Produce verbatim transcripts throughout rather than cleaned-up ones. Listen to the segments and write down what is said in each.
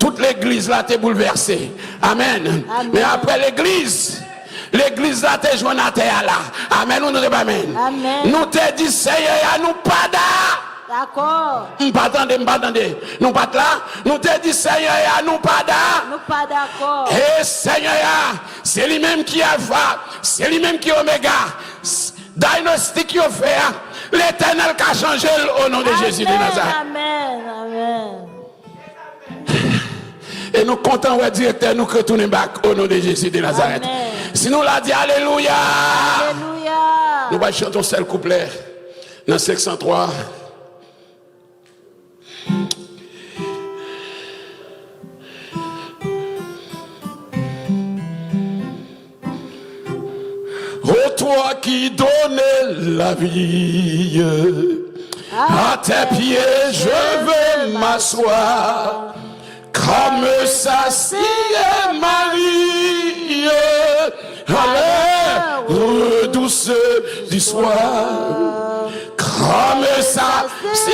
Tout legliz la te boulvèse. Amèn. Amèn. Men apre legliz, legliz la te jwenn atè a la. Amèn, ou nou te pa amèn? Amèn. Nou te di Senyè a, nou pa da. Dakò. M pa tande, m pa tande. Nou pa t la. Nou te di Senyè a, nou pa da. Nou pa dakò. E Senyè a, se li menm ki Alfa, se li menm ki Omega. S- Daynostik yo fè a, Letènèl ka chanje l o non de Jezi de Nazarèt. Amèn, amèn, amèn. E nou kontan wè direktè nou k retounen bak o non de Jezi de Nazarèt. Amèn. Si nou la, di alelouya. Alelouya. Nou va chante yon sèl kouplè nan senk san twa. Ô toi qui donnes la vie, à tes pieds je veux m'asseoir. Comme s'assied Marie à l'heure douce du soir. Comme s'assied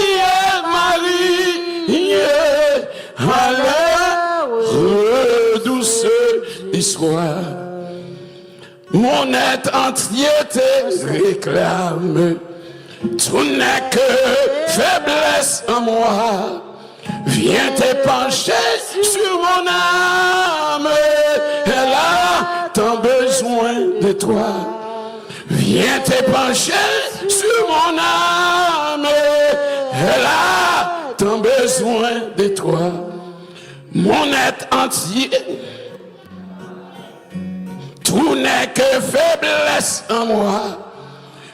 Marie à l'heure douce du soir. Mon être entier te réclame. Tout n'est que faiblesse en moi. Viens te pencher sur mon âme. Elle a tant besoin de toi. Viens te pencher sur mon âme. Elle a tant besoin de toi. Mon être entier. Tout n'est que faiblesse en moi.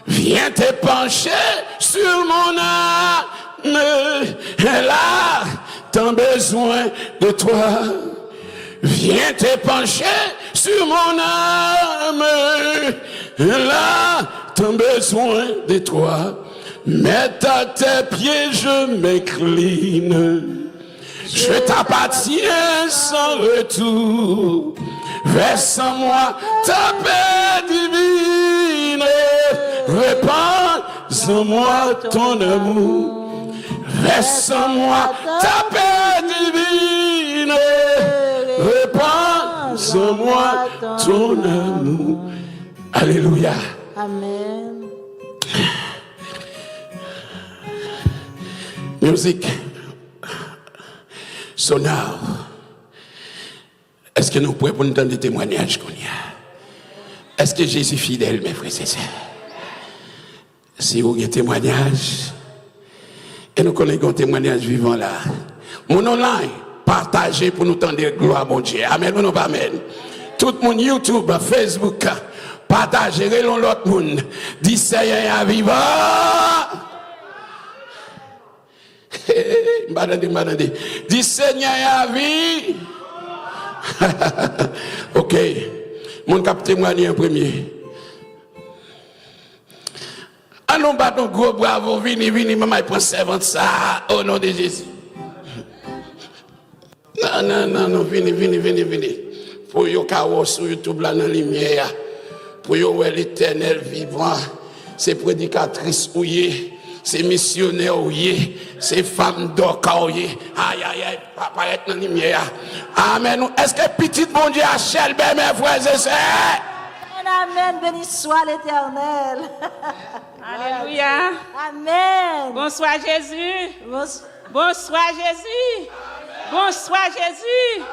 Viens te pencher sur mon âme. Elle a tant besoin de toi. Viens te pencher sur mon âme. Elle a tant besoin de toi. Maître, à tes pieds je m'incline. Je t'appartiens sans retour. Verse en moi ta paix divine. Répands en moi ton amour. Verse en moi ta paix divine. Répands en moi ton amour. Alelouya. Amèn. Music. So now, èske nou prè pou n tande temwanyaj kounye a? Èske Jezi fidèl, mes frères et sœurs? Si ou gen temwanyaj, e nou konnen gen yon temwanyaj vivan la. Moun online, pataje pou nou tande glwa Bondye. Amèn ou non pa amèn? Tout moun YouTube, Facebook, pataje, rele yon lòt moun. Di Senyè a vivan. M pa tande, m pa tande. Di Senyè a vi. Ok. Moun k ap temwanye an premye. An nou bat yon gwo bravo, vini, vini, manman, pran sèvant sa, o non de Jezi. Non, non, non, non, vini, vini, vini, vini. Pou yo ka wè w sou YouTube la nan limyè a. Pou yo wè Letènèl vivan. Se predikatris ou ye. Se misyonè ou ye. Se fanm dòka ou ye. Ay, ay, ay, pa parèt nan limyè a. Amèn. Èske pitit Bondye a chèlbè, mes frères et sœurs? Amèn, amèn. Béni soit l'Éternel. Alelouya. Amèn. Bonswa, Jezi. Bons- Bonswa, Jezi. Bonswa, Jezi.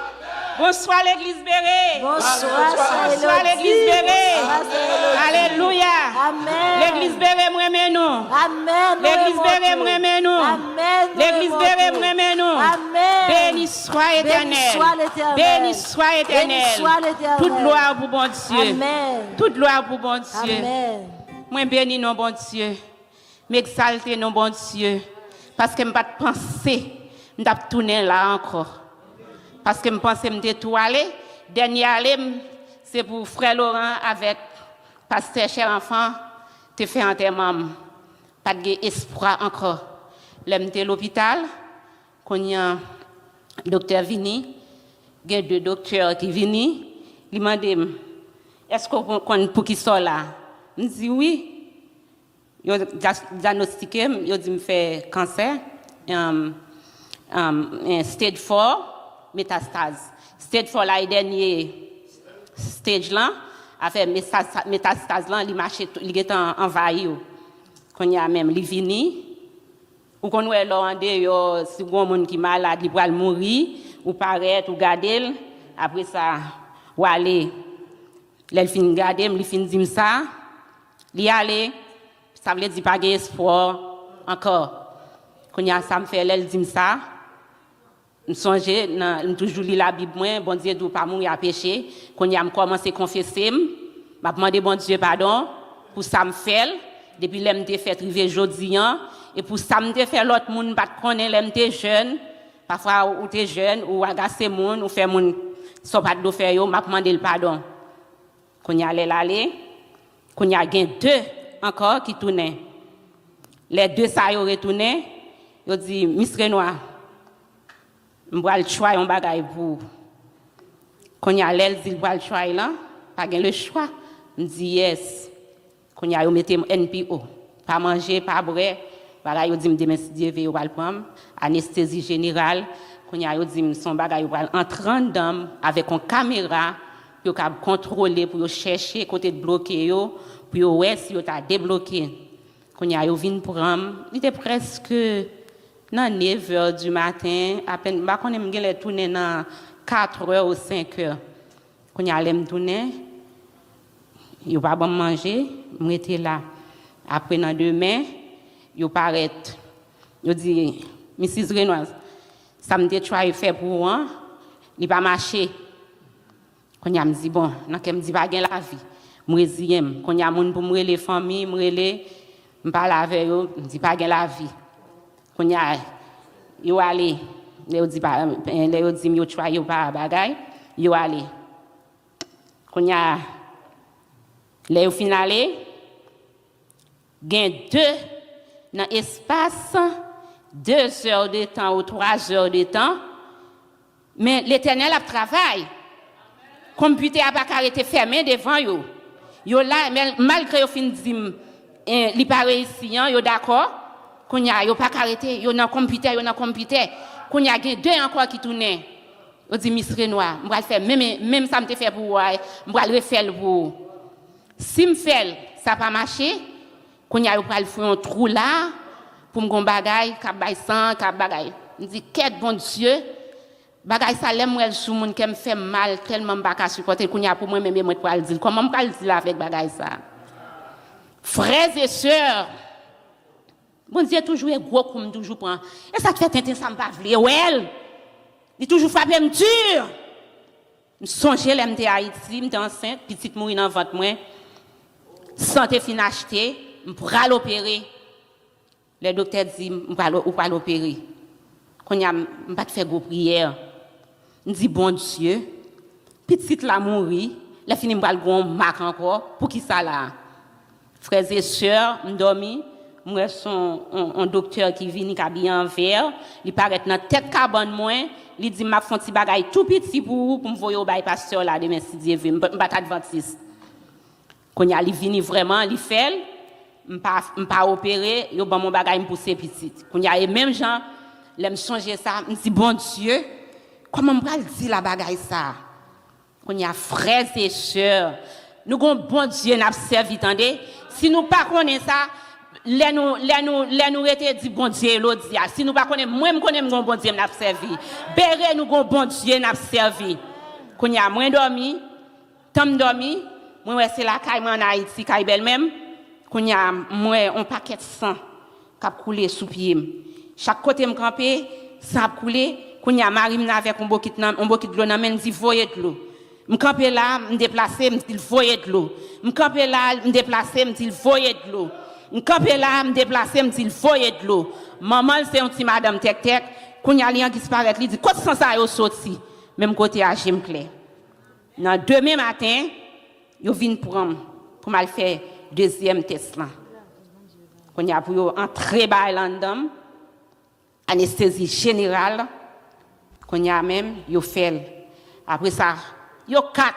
Bonswa, legliz Bere. Bonswa, Bonswa, legliz Bere. Bonswa, Sè Elodie. Alelouya. Amèn. Legliz Bere, m renmen nou. Amèn. Legliz Bere, m renmen nou. Amèn. Legliz Bere, m renmen nou. Amèn. Béni soit l'Éternel. Béni soit l'Éternel. Béni soit l'Éternel. Tout glwa pou Bondye. Amèn. Tout glwa pou Bondye. Amèn. Mwen beni non Bondye. M egzalte non Bondye, paske m pa t panse m t ap tounen la ankò. Paske m panse m te tou ale. Dènye ale m, se pou frè Laurent avèk pastè Cher Enfant te fè antèman m. Pa t gen espwa ankò. Lè m te lopital, kounye a, doktè vini, gen de doktè ki vini, li mande m, èske w kon- konn poukisa w la? M di wi. Yo dya- dyanostike m, yo di m fè kansè, um, um, eh, stage four. metastaz. Stage four la e dènye stage lan. Afè metastaz lan, li mache, li gentan anvayi w. Kounye a menm, li vini. Ou konn wè lè w andeyò, si w gon moun ki malad, li pral mouri, ou parèt, ou gade l, apre sa, w ale. Lè l fin gade m, li fin di m sa, li ale, sa vle di pa gen espwa ankò. Kounye a sa m fè lè l di m sa, m sonje nan, m toujou li Labib mwen, Bondye di w pa mouri a peche. Kounye a m kòmanse konfese m, m ap mande Bondye padon pou sa m fè l, depi lè m te fèt rive jodi an, e pou sa m te fè lòt moun m pa t konnen lè m te jèn. Pafwa ou te jèn, ou agase moun, ou fè moun sa w pa t dwe fè yo, m ap mande l padon. Kounye a lè l ale, kounye a gen de ankò ki tounen. Lè de sa yo retounen, yo di, Miss Renois, m pral try yon bagay pou ou. Kounye a lè l di l pral try lan, pa gen le chwa. M di yes. Kounye a yo mete m N P O. Pa manje, pa bwè. Bagay yo di m demen si Dye ve yo pral pran m. Anestezi jeneral. Kounye a yo di m se yon bagay yo pral antre anndan m avèk yon kamera pou yo kab kontwole, pou yo chèche kote t bloke yo, pou yo wè si yo ta debloke. Kounye a yo vin pran m. Li te prèske nan nèv è di maten, apèn, m pa konnen m genlè tounen nan kat è ou senk è. Kounye a lè m tounen, yo pa ban m manje, m rete la. Apre nan demen, yo parèt. Yo di, Misis Renois, sa m te try fè pou ou an, li pa mache. Kounye a m di, bon, nan kè m di pa gen lavi. M reziyen m. Kounye a moun pou m rele fanmi, m rele, m pale avè yo, m di pa gen lavi. Kounye a, yo ale, lè yo di pa, lè yo di m yo try, yo pa bagay, yo ale. Kounye a, lè yo fin ale, gen de nan espas de zè de tan ou twa zè de tan, men Letènèl ap travay. Konpitè a pa ka rete fèmen devan yo. Yo la, men malgre yo fin di m, eh, li pa reyisi an, yo dakò. Kounye a, yo pa ka rete, yo nan konpitè, yo nan konpitè. Kounye a, gen de ankò ki tounen. Yo di, Miss Renois, m pral fè menm, menm sa m te fè pou ou a, m pral refè l pou ou. Si m fè l, sa pa mache, kounye a yo pral fè yon twou la, pou m gon bagay, k ap bay san, k ap bagay. M di, kèt Bondye, bagay sa lè m wè l sou moun, kè m fè m mal, tèlman m pa ka sipòte l, kounye a pou mwen menm e mwen k pral di l. Kòman m pral di l avèk bagay sa? Frè e sè, Bondye toujou e gwo kou m toujou pran. E sa k fè tenten sa m pa vle wè l. Li toujou frape m di. M sonje lè m te Ayiti, m te ansent, pitit mouri nan vant mwen. San te fin achte, m pral opere. Lè doktè di m, ou pral, ou pral opere. Kounye a, m, m pa t fè gwo priyè. M di, Bondye, pitit la mouri, lè fini m pral gen yon mak ankò, poukisa la? Frè e sè, m dòmi, m wè se yon, yon, yon doktè ki vini, k abiye an vè, li parèt nan tèt kabann mwen, li di m, m ap fè yon ti bagay tou piti pou ou, pou m voye w bay pastè la demen, si Dye vle. M pa, m pa t advantis. Kounye a, li vini vrèman, li fè l, m pa, m pa opere, yo ban m yon bagay, m pouse pitit. Kounye a, e menm jan, lè m sonje sa, m di, Bondye, kòman m pral di la bagay sa? Kounye a, frè e sè, nou gon Bondye n ap sèvi, tande. Si nou pa konnen sa, lè nou, lè nou, lè nou rete di Bondye elodi a, si nou pa konnen, mwen m konnen m gon Bondye m ap sèvi. Bere nou gon Bondye n ap sèvi. Kounye a, mwen dòmi, tan m dòmi, mwen wè se lakay mwen ann Ayiti, kay bèlmè m. Kounye a, m wè yon pakèt san k ap koule sou pye m. Chak kote m kanpe, san ap koule. Kounye a, mari m nan avèk yon bokit nan, yon bokit dlo nan men l, di, voye dlo. M kanpe la, m deplase, m di l, voye dlo. M kanpe la, m deplase, m di l, voye dlo. M kanpe la, m deplase, m di l, voye dlo. Manman l se yon ti madanm tèktèk. Kounye a, li an disparèt, li di, kot san sa yo soti? Menm kote a, je m klè. Nan demen maten, yo vin pran m pou m al fè dezyèm tès lan. Kounye a pou yo antre bagay la anndan m, anestezi jeneral, kounye a menm, yo fè l. Apre sa, yo kat,